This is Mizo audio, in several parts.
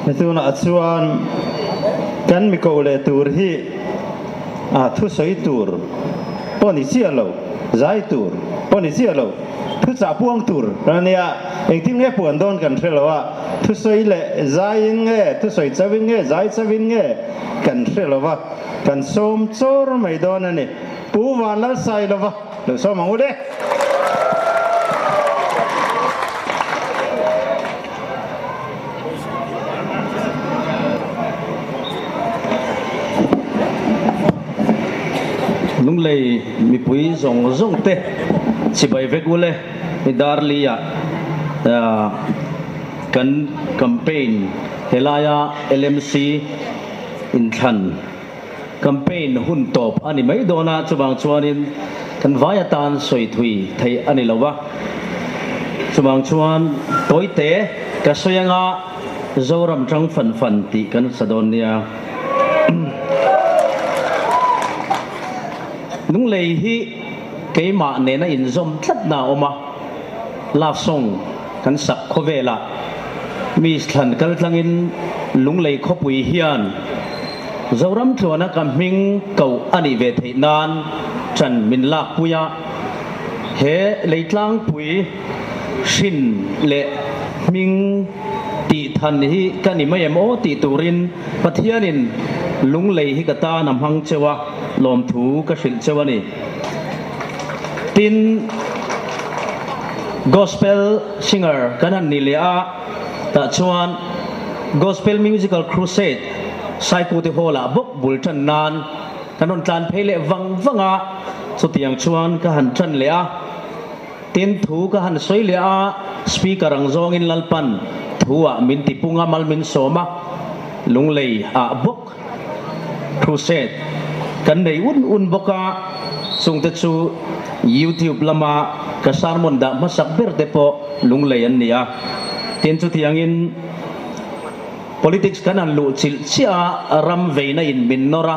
Tunah chuan kan mi ko leh tur hi a thusawi tur pawh ni chiah lo, zai tur pawh ni chiah lo, thuchah puang tur a nia. Engtin nge puan dawn kan hre lo a, thusawi leh zaiin nge, thusawi chauhin nge, zai chauhin nge kan hre lo va, kan sawm chawr mai dawn a ni. Pu Vanlalsailova lo sawm ang u le. Lunglei mipui zawng zawng te chibai vek ule i Darli-ah kan campaign helaia LMC inthlan Campaign hun tawp a ni mai dawn a, chuvang chuanin kan vai atan sawi thui theih a ni lo va. Chuvang chuan tawite ka sawi anga Zoram tang fan fan tih kan sa dawn nia. Lunglei hi keimah nena inzawm tlatna a awm a, love song kan sak khawvelah mi thlan kaltlangin Lunglei khawpui hian Zoram tluana ka hming koh a nih ve theih nan ṭan min lakpui a, he leitlangpui hrin leh hming tih than hi ka ni mai em aw tih turin Pathianin lunglei hi ka tan a hmang cheu a, lawmthu ka hrilh cheu a ni. Tin, Gospel singer kan han ni leh a, tah chuan Gospel Musical Crusade Saikute Hall-ah bawk bul tan nan kan rawn tlan phei leh vang vang a, chutiang chuan ka han tan leh a. Tin, thu ka han sawi leh a, Speaker ang zawngin Lalpan thu-ah min ti pung a, mal min sawm a, Lunglei ah bawk Crusade kan nei un un bawk a, chungte chu YouTube lama ka sermon dah hmasak ber te pawh Lunglei an ni a. Tin, chutiangin. Politics kan han luh chilh chiah a, ram veina in min nawr a,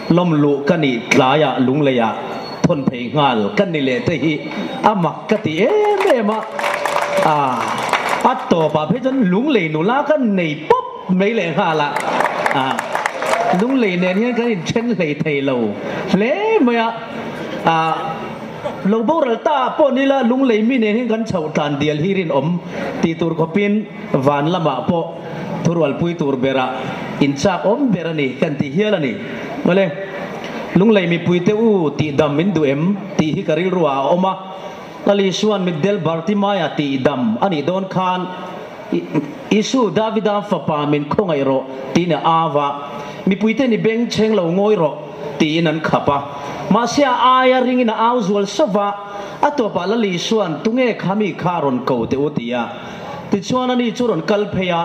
lawm luh ka nih tlaiah lungleiah thawn phei nghal ka ni leh te hi a mak ka ti em em a, a tawpah phei chuan lunglei nula ka nei pawp mai leh nghal a, lunglei nen hian kan inthen hlei thei lo hle mai a. Lo boral ta pawh ni la, lunglei mi nen hian kan chhoh tlan dial hi rinawm tih tur khawpin van lamah pawh thurualpui tur berah inchak awm ber a ni kan ti hial a ni. Awle, lunglei mipuite u tih dam min duh em tih hi ka rilru ah a awm a, Lal Isua'n mitdel Bartimaia tih dam a nih dawn khan Isu Davida fapa min khawngaih rawh tiin a au a, mipuite ni bengchheng lo ngawi rawh tiin an khap a. Mahse a aia ringin a au zual sauh va, a tawpah Lal Isua'n tunge kha mi kha rawn ko teh u ti a. Tichuan ani chu rawn kal phei a,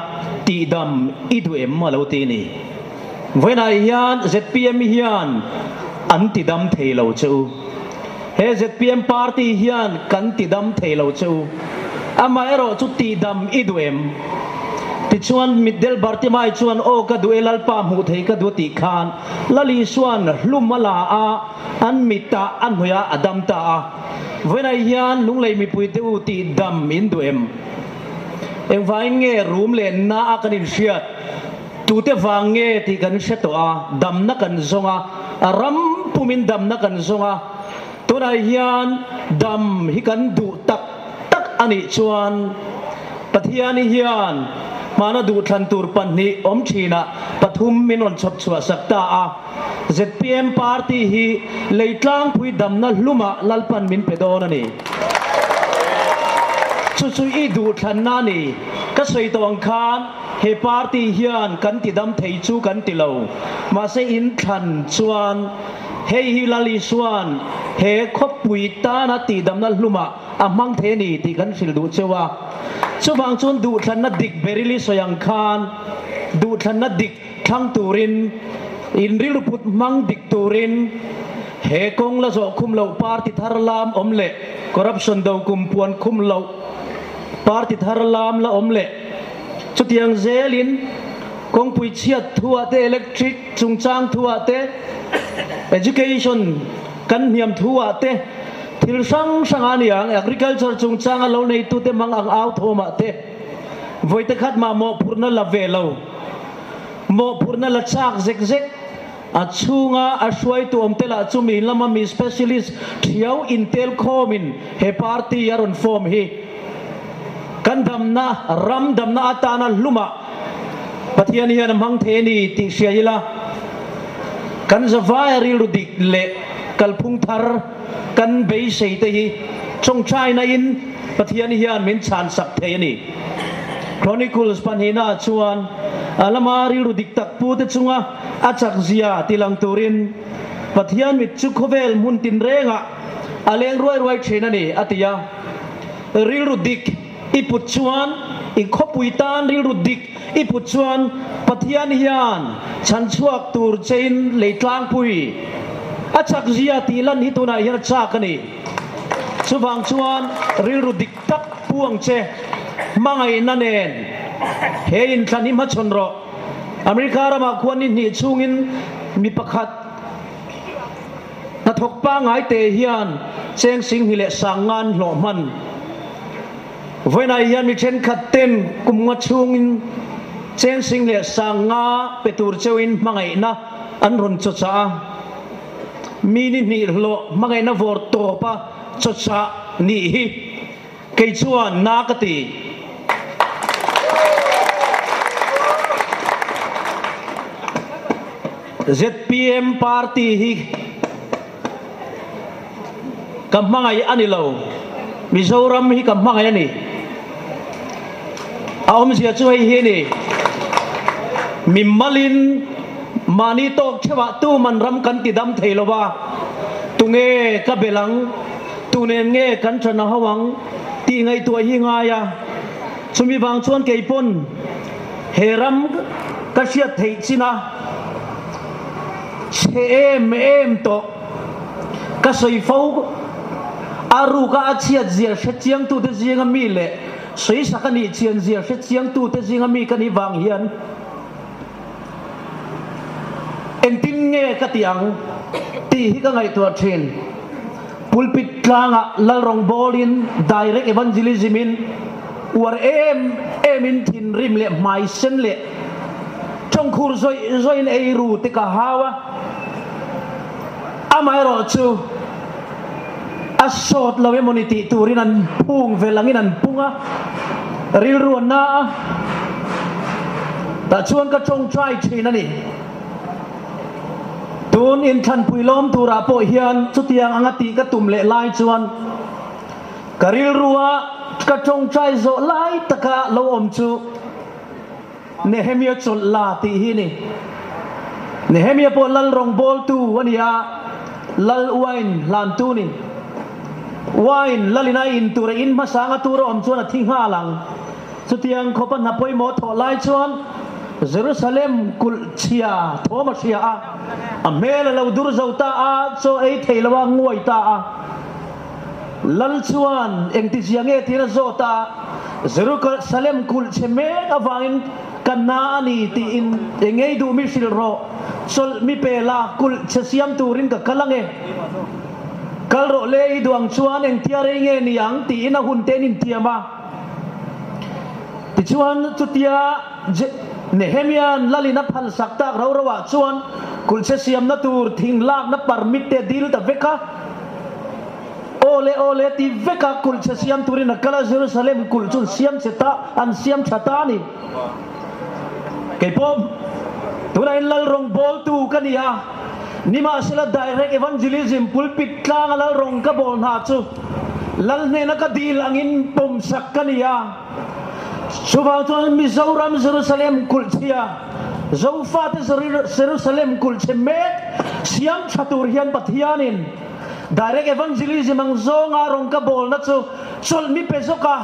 tihdam i duh em a lo ti ni. Vawiinah hian zpm hian an tidam thei lo che u. He zpm party hian kan tidam thei lo che u. Amaherawh chu tihdam i duh em? Tichuan Mitdel Bartimai chuan aw ka duh e Lalpa hmuh thei ka duh tih khan Lal Isua'n hlum a la a, an mitah a hnawih a, a dam ta a. Vawiinah hian Lunglei mipuite u tihdam in duh em? Engvangin nge rum leh na a kan inhriat? Tute vang nge tih kan hre tawh a, damna kan zawng a, a ram pumin damna kan zawng a, tunah hian dam hi kan duh tak tak a nih chuan Pathian hian hmana duhthlan tur pahnih awm thinah pathum min rawn chhawp chhuah sak ta a, zpm party hi leitlangpui damna hlumah Lalpan min pe dawn a ni. Chu chu i duhthlanna a ni. Ka sawi tawh ang khan. He party hian kan ti dam thei chu kan ti lo, mahse in thlan chuan hei hi Lal Isua'n he khawpui tana tihdamna hlumah a hmang thei a ni tih kan hrilh duh cheu a. Chuvang chuan duhthlanna dik berili sawi ang khan duhthlanna dik thlang turin, in rilru put hmang dik turin he kawng la zawh khum loh party thar lam awm leh corruption do kum puan khum loh party thar lam la awm leh Chutiang zelin kawngpui chhiat thuah te, electric chungchang thuah te, education kan hniam thuah te, thil hrang hrang a ni ang, agriculture chungchanga lo neitute mang ang au thawmah te. Vawi te khat mah mawhphurhna la ve lo, mawhphurhna la chak zek zek, a chhunga a hruaitu awm te lah chu mi lama mi specialist thiau intel khawmin he party a rawn form hi kan damna, ram damna atana hlumah Pathian hian a hmang thei a ni tih hria ila, kan zavaia rilru dik leh kalphung thar kan beisei te hi tawngtaina in Pathian hian min chhan sak thei a ni. Chronicles pahnihna ah chuan a lama rilru dik tak pu te chunga a chak zia ti lang turin Pathian mit chu khawvel hmun tinrengah a leng ruai ruai thin a ni a ti a. Rilru dik i put chuan i khawpui tan rilru dik i put chuan Pathian hian chhanchhuak tur chein lei tlangpui a chak zia tih lan hi tunah hian a chak a ni. Chuvang chuan rilru dik tak pu ang che, hmangaihna nen he inthlan hi hmachhawn rawh. America ramah khuan ni hnih chhungin mi pakhat hnathawk pangngai te hian cheng singhnih leh sangngan hlawh hman. Vawiinah hian mi thenkhat ten kum nga chhungin cheng sing leh sangnga pe tur cheuhin hmangaihna an rawn chawchah a. Mi ni hnih hlawh hmangaihna vawr tawpa chawchah nih hi kei chuan na ka ti. Zpm party hi ka hmangaih a ni lo, Mizoram hi ka hmangaih a ni. A awmzia chu hei hi a ni, mi malin mahni tawk theuhah tuman ram kan ti dam thei lo va, tunge ka bel ang, tu nen nge kan ṭan a ho ang tih ngaihtuah hi ngai a. Chumi vang chuan kei pawn he ram ka hriat theih chin a, Chhe em em tawh. Ka sawi fo a ruka a chhiat zia hre chiangtute zinga mi leh sawisak a nih chian zia hre chiangtute zinga mi ka nih vang hian engtin nge ka ti ang tih hi ka ngaihtuah thin. Pulpit tlangah Lalrawngbawlin direct evangelism in uar em em in thinrim leh hmaisen leh tawngkhur zawih zawih in ei ru te ka hau a, amaherawh chu a sawt lo emawni tih turin an phung vel angin an pung a, rilru an na a, tah chuan ka tawngtai thin a ni. Tun inthlanpui lawm turah pawh hian chutiang anga tih ka tum leh lai chuan ka rilrua ka tawngtai zawh lai taka lo awm chu Nehemia chawlh la tih hi a ni. Nehemia pawh lal rawngbawltu a ni a, lal uain hlantu ni. Uain lalin a in tur a in hmasanga tur a awm chuan a thi nghal ang. Chutiang khawpa hna pawimawh thawh lai chuan Jerusalem kulh chhia thawm a hria a, a hmel a lo dur zo ta a, chaw ei thei lo a nguai ta a. Lal chuan engtizia nge tiin a zawt a, Jerusalem kulh chhe mek avangin ka na a ni tiin eng ngei duh mi hrilh rawh, chawlh mi pe la, kulh chhe siam turin ka kal ange. Kal rawh le i duh ang chuan engtia rei nge ni ang tiin a hun te an intiam a. Tichuan, chutia Nehemia'n lalin a phalsak tak ro roah chuan kulhchhe siamna tur thing lakna permit te a dil ta vek a. Aw le, aw le ti vek a kulhchhe siam turin a kal a, Jerusalem kulh chu an siam che ta, an siam tha ta a ni. Kei pawh tunah in lal rawngbawltu ka ni a, nimahsela direct evangelism pulpit tlanga lal rawng ka bawl hna chu Lal hnena ka dil angin pawmsak ka ni a, chuvang chuan Mizoram Jerusalem kulhchhia, Zofate Jerusalem kulhchhe mek siam tha tur hian Pathianin Direct Evangelism ang zawnga rawn ka bawlna chu chawlh mi pe zawk a,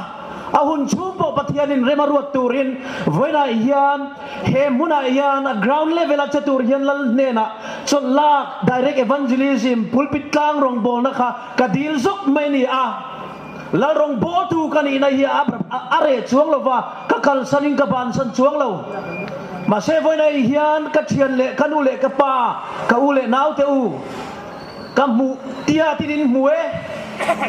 a hun chhung pawh Pathianin rem a ruat turin vawiinah hian he hmunah hian a ground level a che tur hian Lal hnenah chawlh lak Direct Evangelism pulpit tlang rawngbawlna kha Ka dil zawk mai ni a, Lal rawngbawltu ka nihna hi a reh chuang lo va, ka kalsanin ka bansan chuang lo. Mahse vawiin ai hian ka thian leh ka nu leh ka pa, ka u leh naute u, ka hmuh tia tin in hmu e,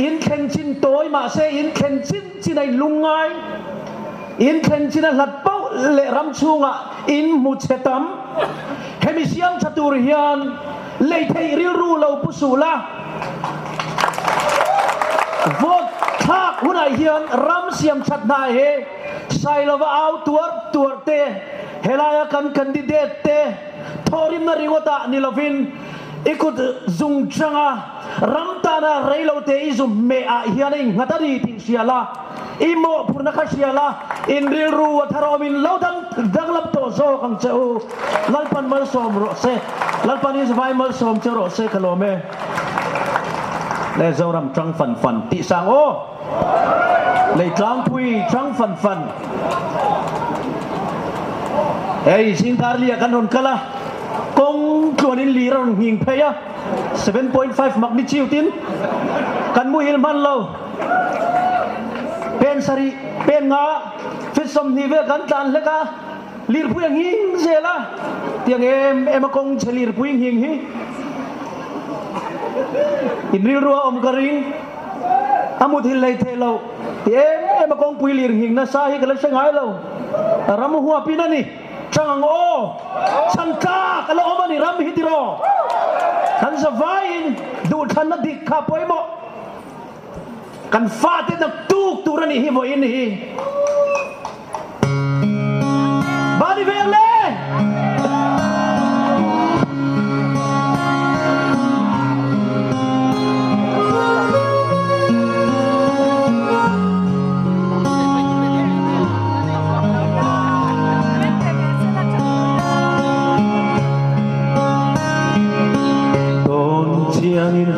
in thlen chin tawi mahse in thlen chin chin a in lung ngai. In thlen chin a hlat poh leh ram chhungah in hmu chhe tam. Hemi siam tha tur hian lei theih rilru lo pu suh la. Vote thlak hunah hian ram siam that hna hi Sailova au tuar tuar te, helaia kan candidate te thawhrimna ringawtah ni lovin i kut zung changa ram tana reilote i zum hmeh ah hian a innghat a ni tih hria la. I mawhphurhna kha hria la, in rilru a thar awmin lo dang danglam tawh zawk ang che u. Lalpan malsawm rawh se. Lalpan in vai malsawm che rawh se ka lawm e. Le Zoram tang fan fan tih sang aw. Leitlangpui tang fan fan. Hei Zingdarlia kan rawn kal a, kawng tluanin lir a rawn nghing phei a, 7.5 magnitude in kan muhil hman lo. Pen sarih, pen nga, feet 20 vel kan tlan hlek a, lirpui a nghing zel a, tiang em em a kawng chhe lirpui nghing hi in rilru a awm ka ring, a muthilh hlei theih loh, ti em em a kawngpui lir nghing nasa hi ka la hre ngai lo, ram huapin a ni, chang ang aw, chhan tlak a la awm a ni ram hi tiraw, kan zavaiin duhthlanna dik kha pawimawh. Kan fate naktuk tur a nih hi vawiin hi. Bani vel le! Tawn chiangin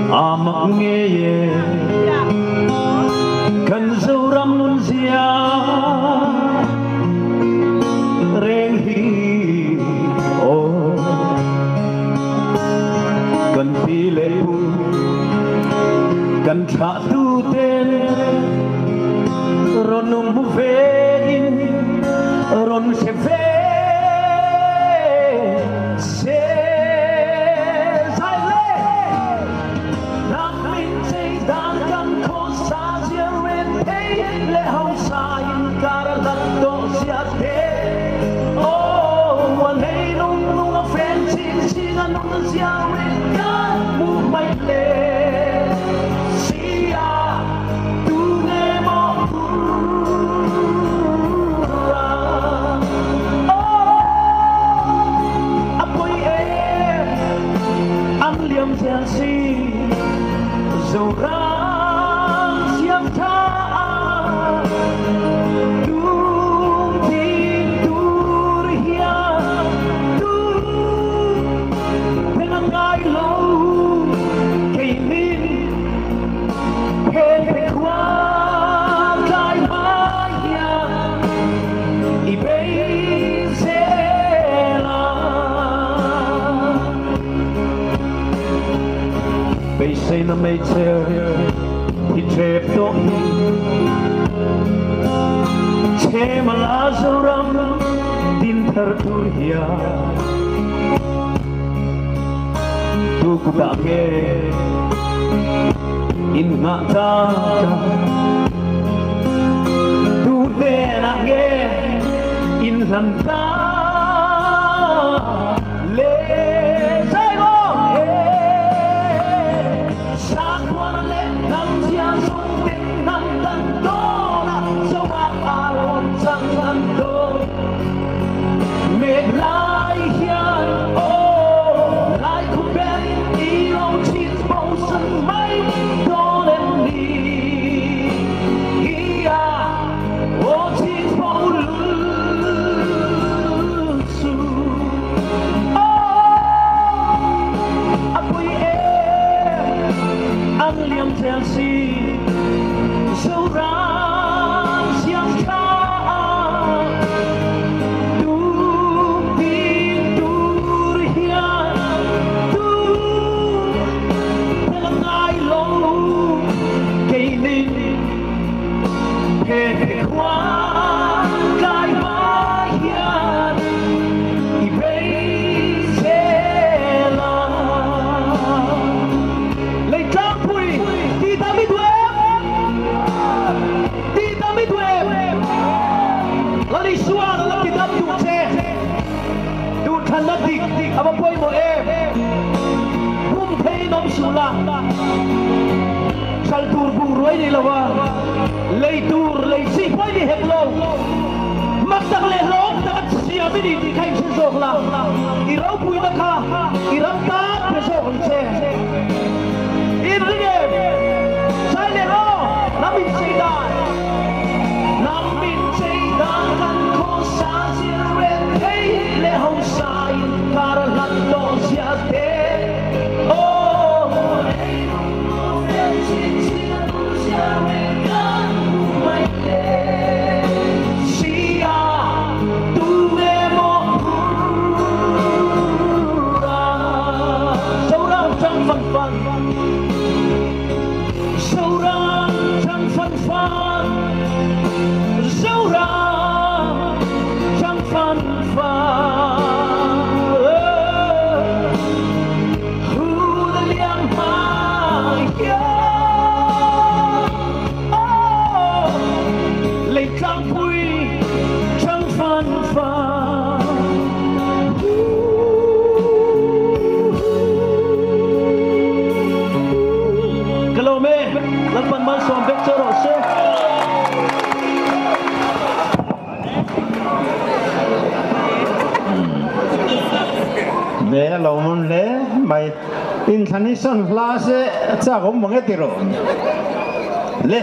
A mak ngei e kan Zoram nun zia reng hi aw kan pi leh pu kan thlah tu ten rawn um ve in rawn hre ve se. A pawi em an liam zel si Zoram siam tha tum thin tur hian tu pheng a ngai lo keinin phen pe khua tlai hma hian i bei zel a. Beiseina hmeichhe hi ṭep tawh hi Chhema la Zoram din thar tur hian Tu kutah nge in nghah ta ta Tu hnenah nge in hlan ta le Zai maw he Sakhuana leh hnam zia zawng ten hnam kan dawn a Zoah a rawn chang an dawn Mek lai hian aw lai khum ber i lo chhit bo san mai dawn em ni Hi a aw chhit bo lul su aw. A va pawimawh em? Bum theiin awm suh la, hralh tur bungrua i ni lo a, lei tur lei chi pawh i ni hek lo. Mak tak leh hlawm taka siam i ni tih kha inhre zawk la, i ropuina kha i ram tan pe zawk ang che. Inring em? Zai leh aw, hnam inchei dan. Hnam inchei dan kan khawsa zir reng thei leh hausa inkar a hlat tawh zia te. Aw, ei ru fel chin chin a duh zia reng kan hmu mai te. Sia, tu nge maw phur a? Zoram chang fan fan. Zoram chang fan fan. Zoram chang fan fan. Hun a liam hma hian. Aw, lei tlangpui chang fan fan. Ka lawm e, Lalpan malsawm vek che rawh se. Hle a lo mun hle mai. Inthlan hi sawn hla se chak awm mang e ti rawh. Le.